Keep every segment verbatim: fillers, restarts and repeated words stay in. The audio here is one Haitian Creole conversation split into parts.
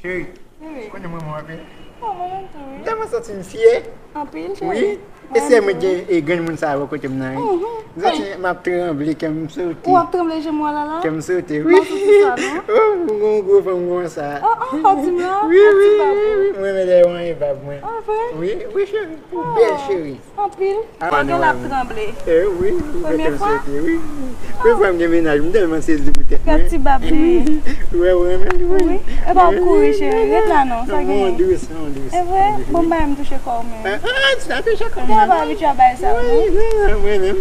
Wi. Konnen mwen mwen anpil. Oh, mwen menm tou, wi. M tèlman santi m fyè. Anpil, cheri. Wi. E se mwen gen e grenn moun sa yo kote m nan, wi. Mhm. M santi m ap tranble, kè m sote. Ou ap tranble, je m wè la la? Kè m sote, wi. M ap sote sa, non? Oh, m gon gwo fanm konsa. Oh, oh, fò di m la? Wi, wi, wi, wi. Mwen renmen lè w anyen bab mwen. Ah, vre? Wi, wi, cheri. Ou bèl, cheri. Anpil. Mwen gen l ap tranble. Eh, wi, ou gentan sote, wi. Premye fwa m gen mennaj, m tèlman sezi pou tèt mwen. Gad ti bab li. Wi, ou renmen l, wi. Wi. Epa w kouri, cheri. Ret la non, sa genyen? Mwen dous, mwen dous. E vre? Bon, m pa menm touche kò w menm. Ah, ah, sa touche kò m. Ou pa abitye a bagay sa, non? Wi, wi, mwen menm.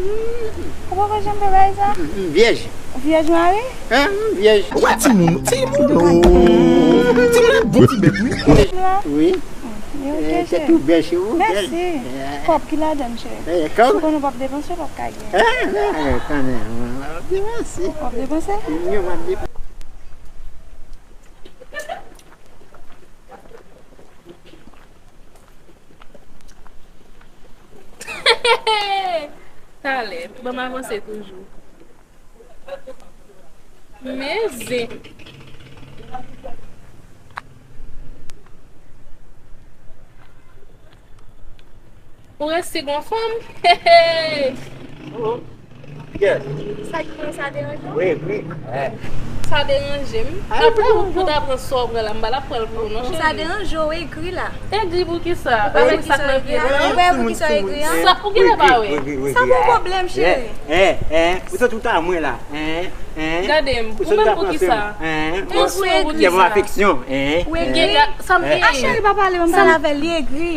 Ou poko janm fè bagay sa? M, m vyèj. Vyèj mari? Ah, m vyèj. Ou wè timoun, timoun, oh. Timoun ap bon ti bèt, wi. Wi. Yo, eh, tèt ou bèl, cheri, ou bèl. Mèsi. Eh. Kòb ki ladann, cheri. Eh, kòb? Ou konnen w p ap depanse, w p ap ka gen. Eh, eh, kanmenm, w ap depanse. W ap depanse? Yo, m ap depanse. Talè, ban m avanse toujou. Men zen. Ou resi gon fanm? Hey, hey. Oh. Yes. Sa ki gen sa deranje w? Wi, wi. Eh. Sa deranje m. Ah, apre ou pou ta pran sa w pran la, m pa la pran l pou ou non, cheri. Sa deranje w, egri la. Egri pou ki sa? Avèk sa k nan pye m nan? Ou wè pou ki sa egri a? Sa ou genlè pa wè. Sa pou pwoblèm, cheri. Eh, eh, eh, ou sot tout a mwen la. Eh, eh. Gade m, ou menm pou ki sa? Eh, ou egri pou ki sa? Afeksyon, eh. Ou egri. Sa m genyen? A cheri pa pale, m pale avè l, li egri.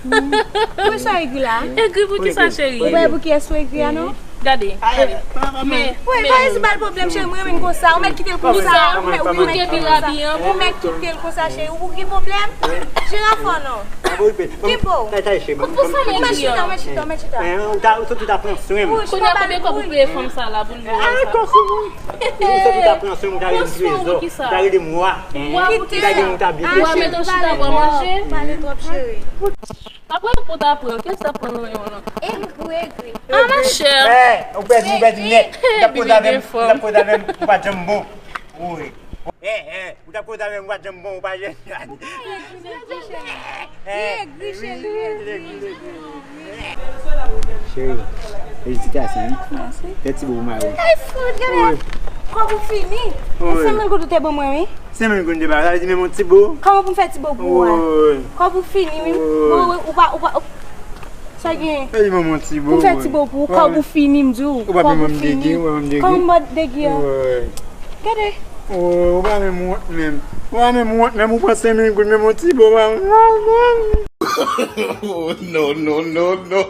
Pou sa egri la? Egri pou ki sa, cheri? Ou wè pou kiyès ou egri a, non? Gade. Men, men. Wi, pa resi ba l pwoblèm, cheri, mwen renmen l konsa. Ou mèt kite l konsa. Ou mèt, ou mèt kite l konsa. Ou mèt kite l konsa, cheri. Ou gen pwoblèm? Jiraf ou non? Gen po. Ou pou sa mwen egri an? Ou mèt chita, ou mèt chita, ou mèt chita. Kounye a konbyen kòb ou peye fanm sa la pou l viv konsa? Ou sot ou ta pran swen m, ou ta rele m trezò, ou ta rele m wa. Wa pou ki sa? Ou ta gen, ou ta byen. Wa mete w chita bò manje. Pale twòp, cheri. Apre ou ta pran, kisa pran nan yon lan? Egri, egri. Ah, machè. Eh, ou pèdi, ou pèdi nèt. Ou t ap koze avè m, ou t ap koze avè m, ou pa t janm bon. Wi. Eh, eh, ou t ap koze avè m, ou pa t janm bon, ou pa janm. Egri, cheri, egri, egri. Cheri, felisitasyon, wi. Mèsi. Fè ti bo pou mari w. Ay, fout, gade. Kòb ou fini. Wi. Senk mil goud ou te ban mwen, wi. Senk mil goud de ba, sa vle di menm yon ti bo. Kòman pou m fè ti bo pou ou a? Woy. Kòb ou fini, wi. Woy. Woy, woy, ou pa, ou pa, ou... Sa gen? Sa vle di menm yon ti bo, pou m fè ti bo pou ou, kòb ou fini, m di w. Ou pa menm degi, ou pa menm degi. Kòman m ba degi an? Woy. Gade. Woy, ou pa menm wont menm. Ou pa menm wont menm, ou pran senk mil goud, menm yon ti bo, pa menm. Oh, no, no, no, no.